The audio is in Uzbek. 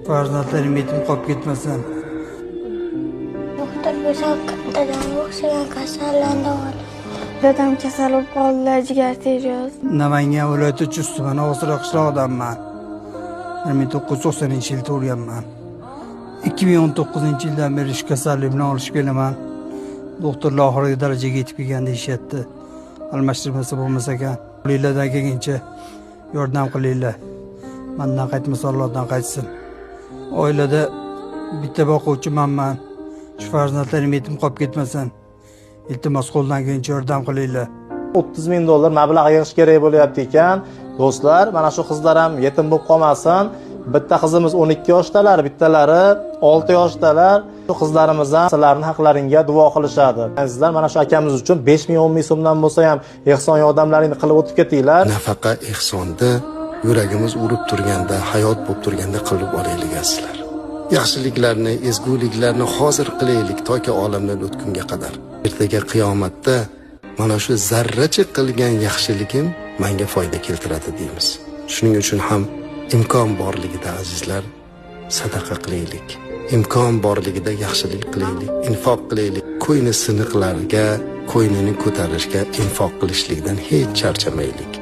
Farzandlarim yetim qolib ketmasin. Doktor bo'lsam, dadamga o'xshagan kasallarni davolay. Dadam kasal bo'lib qoldilar, jigar sirroz. Namangan viloyati Chust tumani G'osira qishlog'idanman. 1990 yil tug'ilganman. 2019 yildan beri shu kasallik bilan olishib kelaman. Doktorlar oxirgi darajaga yetib kelgan deyishyapti. Almashtirmasa bo'lmas ekan. Qo'linglardan kelgancha yordam qilinglar. Mandan qaytmasa, Allohdan qaytsin. Oilada bitta boquvchi manman. Shu farzandlarim yetim qolib ketmasin. Iltimos, qo'ldan kelgancha yordam qilinglar. 30 ming dollar mablag' yig'ish kerak bo'lyapti ekan. Do'stlar, mana shu qizlar ham yetim bo'lib qolmasin. Bitta qizimiz 12 yoshdalar, bittalari 6 yoshdalar. Shu qizlarimiz ham sizlarning haqlaringga duo qilishadi. Sizlar mana shu akamiz uchun 5 ming, 10 ming so'mdan bo'lsa ham ehson yordamlaringni qilib o'tib ketinglar. Nafaqa ehsonda yuragimiz urib turganda, hayot bo'lib turganda qilib olaylik, azizlar. Yaxshiliklarni, ezguliklarni hozir qilaylik, toki olamdan o'tgunga qadar. Ertaga qiyomatda mana shu zarracha qilgan yaxshiligim menga foyda keltiradi deymiz. Shuning uchun ham imkon borligida, azizlar, sadaqa qilaylik. Imkon borligida yaxshilik qilaylik, infoq qilaylik. Ko'ngli siniqlarga, ko'nglini ko'tarishga infoq qilishlikdan hech charchamaylik.